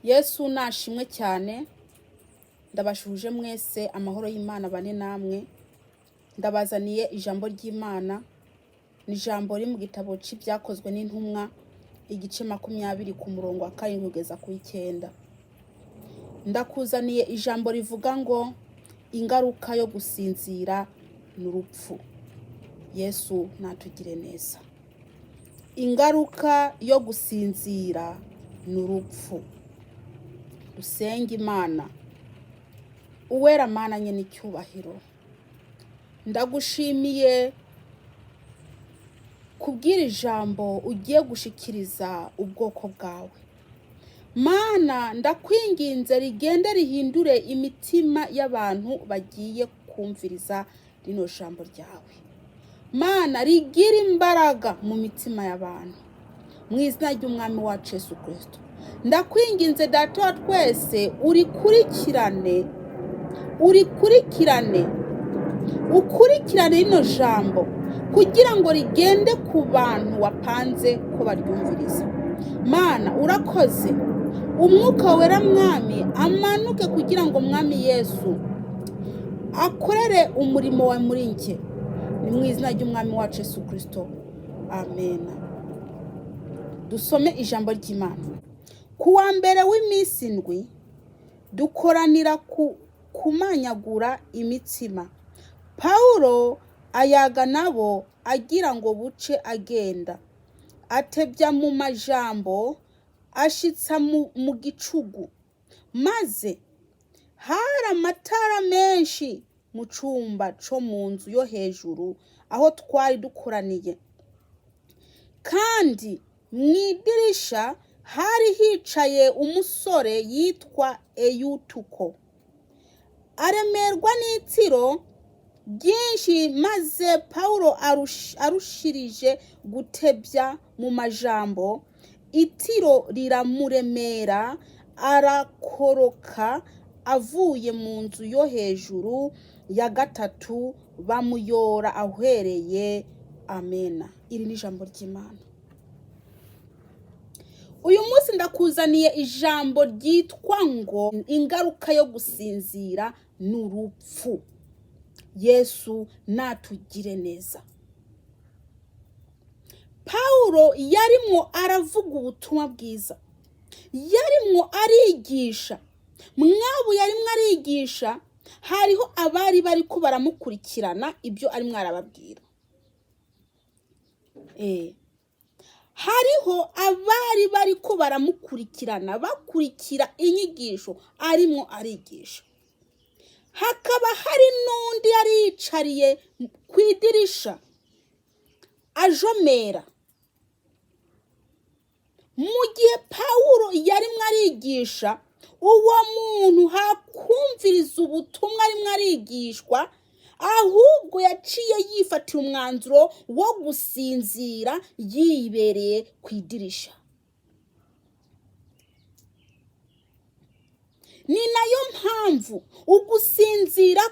Yesu nashimwe cyane. Ndabashuhuje mwese, amahoro y'Imana bane namwe. Ndabazaniye ijambo ry'Imana, ni ijambo riri mu gitabo c'Ibyakozwe n'Intumwa, igice 20 ku murongo wa 7 kugeza ku 9. Ndakuzaniye ijambo rivuga ngo ingaruka yo gusinzira ni urupfu. Yesu natugire neza. Ingaruka yo gusinzira ni urupfu. Dusenge Imana. Uwera Mana nye n'icyubahiro, ndagushimiye kubwira ijambo ugiye gushikiriza ubwoko bwawe. Mana, ndakwinginze rigende rihindure imitima y'abantu bagiye kumviriza rino jambo ryawe. Mana, rigire imbaraga mu mitima y'abantu, mu izina ry'Umwami wacu Yesu Kristo. Ndakwinginze Data wa twese, urikurikirane, urikurikirane, ukurikirane rino jambo kugira ngo rigende ku bantu wapanze ko baryumviriza. Mana, urakoze. Umwuka Wera Mwami amanuke kugira ngo Mwami Yesu akorere umurimo wawe muri njye. Ni mu izina ry'Umwami wacu Yesu Kristo, amen. Dusome ijambo ry'Imana. Ku wa mbere w'iminsi 7 dukoranira ku kumanyagura imitsima. Pawulo ayaga nabo agira ngo buce agenda, atebya mu majambo ashitsa mu gicugu. Maze hari amatara menshi mu cumba co mu nzu yo hejuru aho twari dukoraniye, kandi mw'idirisha hari hicaye umusore yitwa Eyutuko, aremerwa n'itiro ryinshi. Maze Pawulo arushirije gutebya mu majambo, itiro riramuremera, arakoroka avuye mu nzu yo hejuru ya gatatu, bamuyora ahwereye. Amena. Iri ni ijambo ry'Imana. Uyu munsi ndakuzaniye ijambo ryitwa ngo ingaruka yo gusinzira ni urupfu. Yesu natugire neza. Pawulo yarimwo aravuga ubutumwa bwiza, yarimwo arigisha. Mwabo yarimwo arigisha, hariho abari bariko baramukurikirana ibyo arimwo arababwira. Hariho abari bariko baramukurikirana, bakurikira inyigisho arimwo arigisha. Hakaba hari n'undi yari yicariye ku idirisha ajomera. Mu gihe Pawulo yarimwo arigisha, uwo muntu hakumviriza ubutumwa arimwo arigishwa, ahubwo yaciye yifatira umwanzuro wo gusinzira yibereye ku idirisha. Ni nayo mpamvu ugusinzira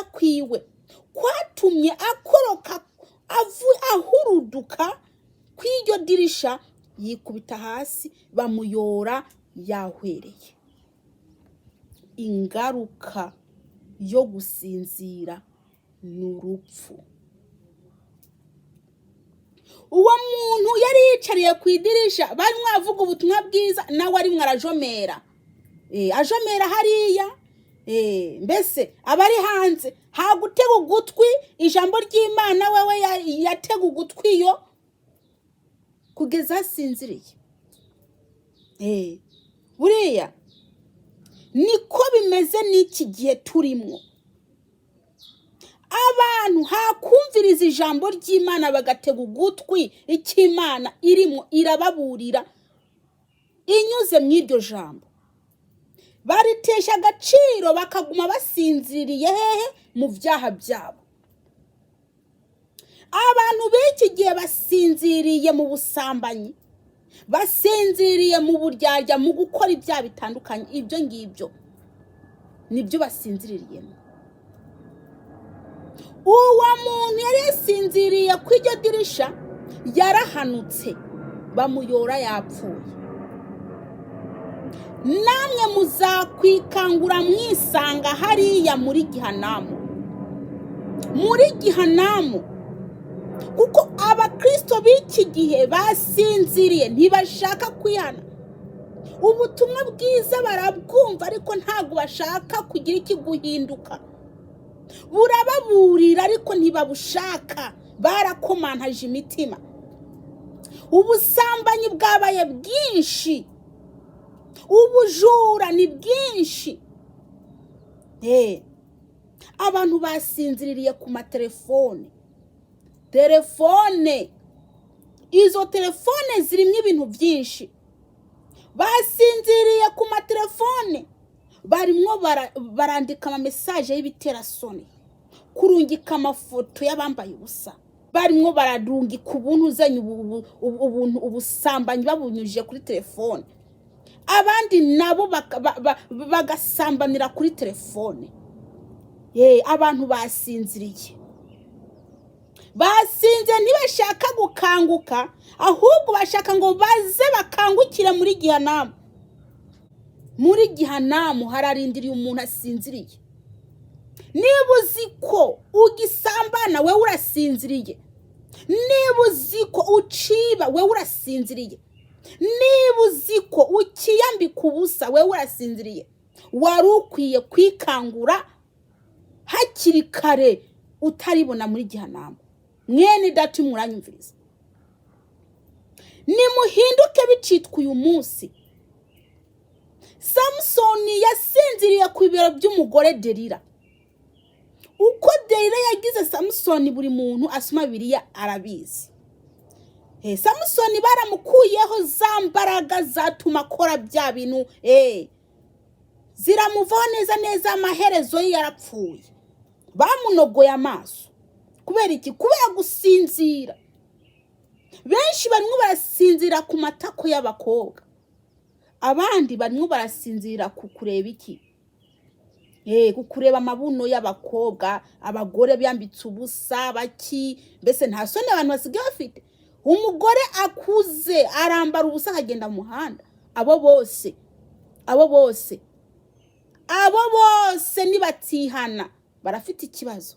kwiwe kwatumye akoroka ahuruduka kw'iryo dirisha, yikubita hasi, bamuyora yahwereye. Ingaruka yo gusinzira ni urupfu. Uwo muntu yari yicariye ku idirisha, barimwo avuga ubutumwa bwiza, nawe arimwo arajomera. Ajomera hariya. Mbese abari hanze hagutega ugutwi ijambo ry'Imana, wewe yatega ugutwi yo kugeza asinziriye. Buriya niko bimeze n'iki gihe turimwo. Abantu hakumviriza ijambo ry'Imana bagatega ugutwi icyo Imana irimo irababurira inyuze mu iryo jambo, baritesha agaciro, bakaguma basinziriye hehe? Mu byaha byabo. Abantu b'iki gihe basinziriye mu busambanyi, basinziriye mu buryarya, mu gukora ibyaha bitandukanye. Ibyo ngibyo nibyo basinziririyemo. Uwo muntu yari yasinziriye ku iryo dirisha yarahanutse, bamuyora yapfuye. Namwe muzakwikangura mwisanga hariya muri Gihanamu, muri Gihanamu, kuko abakristo b'iki gihe basinziriye, ntibashaka kwihana. Ubutumwa bwiza barabwumva, ariko ntabwo bashaka kugira iki? Guhinduka. Burababurira, ariko ntibabushaka, barakomantaje imitima. Ubusambanyi bwabaye bwinshi, ubujura ni bwinshi. Abantu basinziririye ku matelefone. Telefone, izo telefone zirimo ibintu byinshi. Basinziriye ku matelefone, barimwo barandika amamesaje y'ibiterasoni, kurungika amafoto y'abambaye ubusa, barimwo bararungika ubuntu uzanye ubuntu, ubusambanyi babunyujije kuri telefone, abandi nabo bagasambanira kuri telefone. Ye, abantu basinziriye, basinze, ntibashaka gukanguka, ahubwo bashaka ngo baze bakangukire muri Gihanamu. Muri Gihanamu hararindiriye umuntu asinziriye. Niba uzi ko ugisambana, wowe urasinziriye. Niba uzi ko uciba, wowe urasinziriye. Niba uzi ko ukiyambika ubusa, wowe urasinziriye. Wari ukwiye kwikangura hakiri kare utaribona muri Gihanamu. Mwene data, muranyumviriza? Nimuhinduke bicitwa uyu munsi. Samusoni yasinziriye ku bibero by'umugore Derira. Uko Derira yagize Samusoni, buri muntu asoma Bibiliya arabizi. Samusoni baramukuyeho za mbaraga zatuma akora bya bintu, ziramuvaho neza neza. Amaherezo ye yarapfuye, bamunogoye amaso. Kubera iki? Kubera gusinzira. Benshi barimo barasinzira ku matako y'abakobwa, abandi barimo barasinzira ku kureba iki? Ku kureba amabuno y'abakobwa, abagore biyambitse ubusa baki. Mbese nta soni abantu basigaye bafite? Umugore akuze arambara ubusa akagenda mu muhanda. Abo bose, abo bose, abo bose nibatihana barafite ikibazo.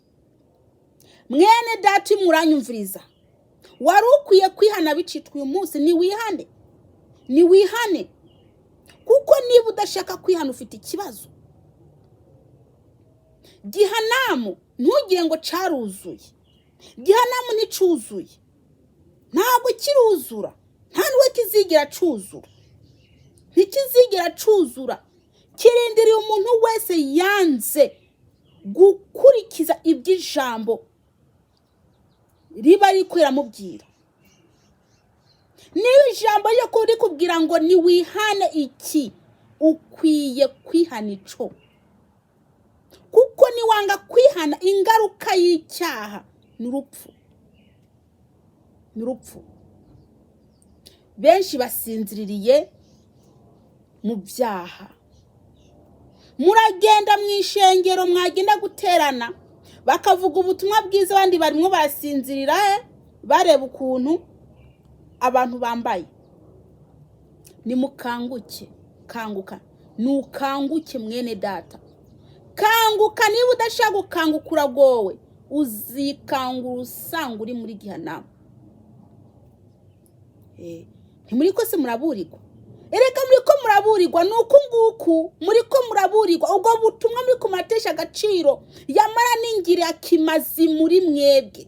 Mwene data, muranyumviriza? Wari ukwiye kwihana bicitwa uyu munsi. Niwihane, niwihane, kuko niba udashaka kwihana ufite ikibazo. Gihanamu ntugire ngo caruzuye. Gihanamu nticuzuye, ntabwo kiruzura, nta n'uwo kizigera cuzura, ntikizigera cuzura. Kirindiriye umuntu wese yanze gukurikiza iby'ijambo riba riko riramubwira. Niba ijambo ryo rikubwira ngo niwihane iki, ukwiye kwihana ico, kuko niwanga kwihana, ingaruka y'icyaha ni urupfu, ni urupfu. Benshi basinziririye mu byaha. Muragenda mu ishengero, mwagenda guterana bakavuga ubutumwa bwiza, abandi barimo barasinzirira bareba ukuntu abantu bambaye. Nimukanguke, kanguka, nukanguke mwene data, kanguka. Niba udashaka gukanguka uragowe, uzikangura usanga uri muri Gihanamu. Ntimuri ko se muraburirwa? Erega muri ko muraburirwa, ni uku nguku muri ko muraburirwa. Ubwo butumwa muri kumatesha agaciro, yamara n'ingirakimazi muri mwebwe,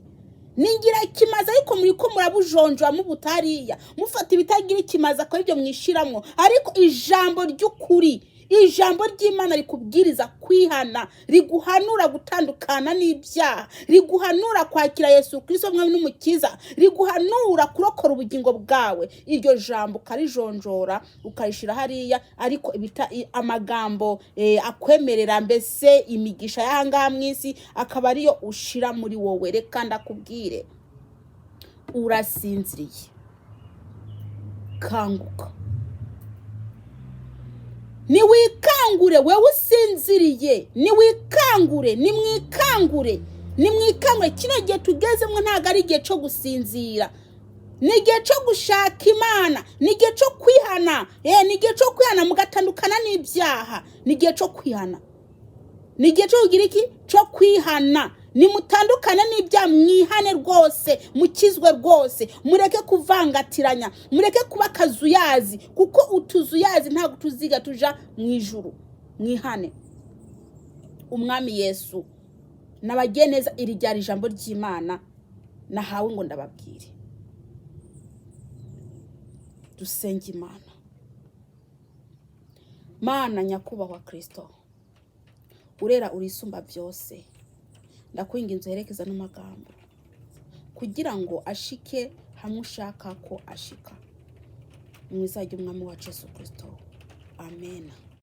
ni ingirakimazi, ariko muri ko murabujonjora mubutariya, mufata ibitagira ikimazi akaba ibyo mwishyiramo. Ariko ijambo ry'ukuri, ijambo ry'Imana rikubwiriza kwihana, riguhanura gutandukana n'ibyaha, riguhanura kwakira Yesu Kirisito mwami n'umukiza, riguhanura kurokora ubugingo bwawe, iryo jambo ukarijonjora ukarishyira hariya. Ariko amagambo akwemerera mbese imigisha y'ahangaha mu isi akaba ariyo ushira muri wowe. Reka ndakubwire, urasinziriye, kanguka. Niwikangure wewe usinziriye, niwikangure, nimwikangure, nimwikangure. Kino gihe tugezemo ntabwo ari igihe cyo gusinzira. Ni igihe cyo gushaka Imana, ni igihe cyo kwihana. Ni igihe cyo kwihana mugatandukana n'ibyaha. Ni igihe cyo kwihana, ni igihe cyo kugira iki? Cyo kwihana. Nimutandukane n'ibyaha, mwihane rwose, mukizwe rwose, mureke kuvangatiranya, mureke kuba akazuyazi, kuko utuzuyazi ntabwo tuziga tuja mu ijuru. Mwihane. Umwami Yesu nabagiye neza. Iri ryari ijambo ry'Imana nahawe ngo ndababwire. Dusenge Imana. Mana nyakubahwa Kirisito, urera, urisumba byose, ndakwinginze uherekeza n'amagambo kugira ngo ashike hamwe ushaka ko ashika, mu izina ry'Umwami wacu Yesu Kirisito, amen.